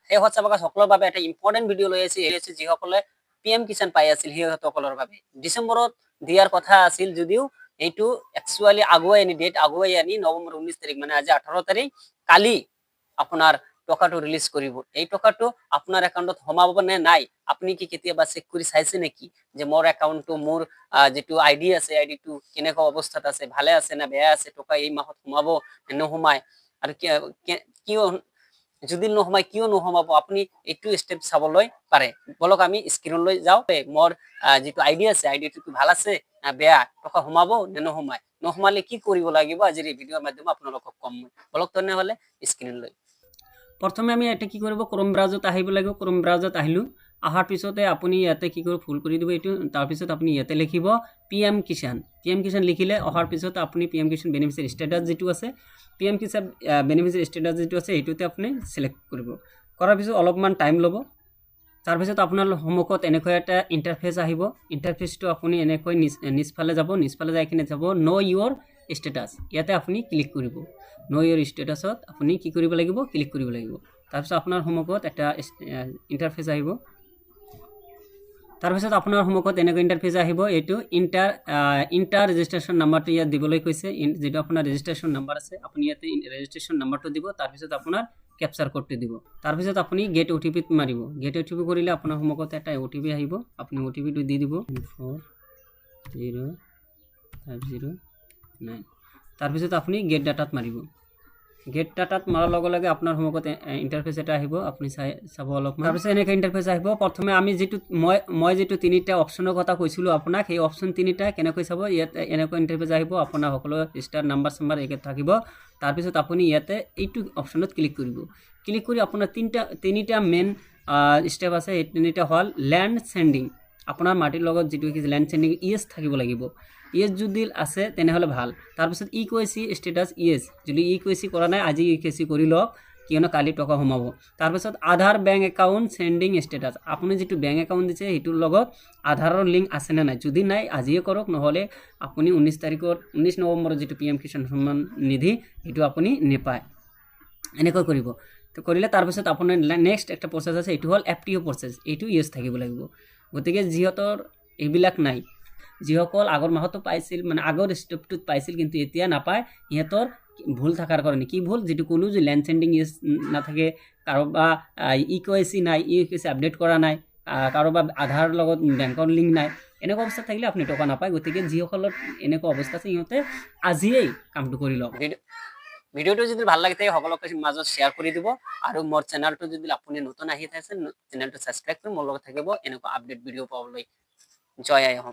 সেই হোৱাটছআপ সকলৰ বাবে এটা ইম্পৰ্টেণ্ট ভিডিঅ' লৈ আহিছে। এই হৈছে যিসকলে পি এম কিষাণ পাই আছিল, সিহঁতসকলৰ বাবে। ডিচেম্বৰত দিয়াৰ কথা আছিল যদিও এইটো একচুৱেলি আগুৱাই আনি, ডেট আগুৱাই আনি নৱেম্বৰ 19 তাৰিখ, মানে আজি 18 তাৰিখ, কালি আপোনাৰ টকাটো ৰিলিজ কৰিব। এই টকাটো আপোনাৰ একাউণ্টত সোমাব নে নাই, আপুনি কি কেতিয়াবা চেক কৰি চাইছে নেকি যে মোৰ একাউণ্টটো, মোৰ যিটো আইডি আছে, আইডিটো কেনেকুৱা অৱস্থাত আছে, ভালে আছে নে বেয়া আছে, টকা এই মাহত সোমাব নে নোসোমায়, আৰু কিয় যদি নোসোমায়, কিয় নোসোমাব, আপুনি এইটো ষ্টেপ চাবলৈ পাৰে। বলক, আমি স্ক্ৰীণলৈ যাওঁ। মোৰ যিটো আইডি আছে, আইডিটো কি ভাল আছে না বেয়া, টকা সোমাব নে নোসোমায়, নোসোমালে কি কৰিব লাগিব, আজিৰ এই ভিডিঅ'ৰ মাধ্যমে আপোনালোকক ক'ম মই। বলক তেনেহ'লে স্ক্ৰীণলৈ। প্ৰথমে আমি ইয়াতে কি কৰিব, ক্ৰম ব্ৰাউজাৰত আহিব লাগিব। ক্ৰম ব্ৰাউজাৰত আহিলোঁ। অহাৰ পিছতে আপুনি ইয়াতে কি কৰিব, ফুল কৰি দিব এইটো। তাৰপিছত আপুনি ইয়াতে লিখিব P M Kisan. P M Kisan লিখিলে অহাৰ পিছত আপুনি P M Kisan beneficiary status যিটো আছে, P M Kisan beneficiary status যিটো আছে, সেইটোতে আপুনি চিলেক্ট কৰিব। কৰাৰ পিছত অলপমান টাইম ল'ব। তাৰপিছত আপোনাৰ সন্মুখত এনেকৈ এটা ইণ্টাৰফেচ আহিব। ইণ্টাৰফেচটো আপুনি এনেকৈ নিচফালে যাব। নিচফালে যাই কিনে যাব ন' ইয়ৰ ষ্টেটাছ, ইয়াতে আপুনি ক্লিক কৰিব। ন' ইয়ৰ ষ্টেটাছত আপুনি কি কৰিব লাগিব? ক্লিক কৰিব লাগিব। তাৰপিছত আপোনাৰ সন্মুখত এটা ইণ্টাৰফেচ আহিব। তাৰপিছত আপোনাৰ সন্মুখত এনেকৈ ইণ্টাৰফেচ আহিব। এইটো ইণ্টাৰ ৰেজিষ্ট্ৰেশ্যন নাম্বাৰটো ইয়াত দিবলৈ কৈছে। যিটো আপোনাৰ ৰেজিষ্ট্ৰেশ্যন নাম্বাৰ আছে, আপুনি ইয়াতে ৰেজিষ্ট্ৰেশ্যন নাম্বাৰটো দিব। তাৰপিছত আপোনাৰ কেপচাৰ ক'ডটো দিব। তাৰপিছত আপুনি গেট অ' টি পিত মাৰিব। গেট অ' টি পি কৰিলে আপোনাৰ সন্মুখত এটা অ' টি পি আহিব। আপুনি অ' টি পিটো দি দিব, 40509। তাৰপিছত আপুনি গেট ডাটাত মাৰিব। গেট ডাটাত মাৰাৰ লগে লগে আপোনাৰ সন্মুখত ইণ্টাৰফেচ এটা আহিব। আপুনি চাই চাব অলপমান। তাৰপিছত এনেকৈ ইণ্টাৰফেচ আহিব। প্ৰথমে আমি যিটো মই মই যিটো তিনিটা অপশ্যনৰ কথা কৈছিলোঁ আপোনাক, সেই অপশ্যন তিনিটা কেনেকৈ চাব? ইয়াত এনেকৈ ইণ্টাৰফেচ আহিব। আপোনাৰ সকলো ষ্টাৰ নাম্বাৰ চাম্বাৰ একে থাকিব। তাৰপিছত আপুনি ইয়াতে এইটো অপশ্যনত ক্লিক কৰিব। ক্লিক কৰি আপোনাৰ তিনিটা মেইন ষ্টেপ আছে। এই তিনিটা হ'ল লেণ্ড চিডিং। আপোনাৰ মাটিৰ লগত যিটো লেণ্ড চিডিং য়েছ থাকিব লাগিব। য়েছ যদি আছে, তেনেহ'লে ভাল। তাৰপিছত ই কে চি ষ্টেটাছ য়েছ। যদি ই কে চি কৰা নাই, আজি ই কে চি কৰি লওক, কিয়নো কালি টকা সোমাব। তাৰপিছত আধাৰ বেংক একাউণ্ট চিডিং ষ্টেটাছ। আপুনি যিটো বেংক একাউণ্ট দিছে, সেইটোৰ লগত আধাৰৰ লিংক আছেনে নাই? যদি নাই, আজিয়ে কৰক, নহ'লে আপুনি 19 তাৰিখত, 19 নৱেম্বৰত যিটো পি এম কিষাণ সন্মান নিধি, সেইটো আপুনি নেপায়। এনেকৈ কৰিব। তো কৰিলে তাৰপিছত আপোনাৰ নেক্সট একটা প্ৰচেছ আছে, এইটো হ'ল এফ টি অ' প্ৰচেছ। এইটো য়েছ থাকিব লাগিব। গতিকে যিহঁতৰ এইবিলাক নাই, যিসকল আগৰ মাহতো পাইছিল, মানে আগৰ ষ্টেপটোত পাইছিল, কিন্তু এতিয়া নাপায়, সিহঁতৰ ভুল থকাৰ কাৰণে। কি ভুল? যিটো ক'লোঁ যে লেণ্ড চিডিং য়েছ নাথাকে, কাৰোবাৰ ই কে চি নাই, ই কে চি আপডেট কৰা নাই, কাৰোবাৰ আধাৰৰ লগত বেংকৰ লিংক নাই, এনেকুৱা অৱস্থাত থাকিলে আপুনি টকা নাপায়। গতিকে যিসকলৰ এনেকুৱা অৱস্থা আছে, সিহঁতে আজিয়েই কামটো কৰি লওক। ভিডিঅ'টো যদি ভাল লাগে থাকে, সকলোকে মাজত শ্বেয়াৰ কৰি দিব আৰু মোৰ চেনেলটো যদি আপুনি নতুন আহি আছে, চেনেলটো ছাবস্ক্ৰাইব কৰি মোৰ লগত থাকিব এনেকুৱা আপডেট ভিডিঅ' পাবলৈ। জয় আই অসম।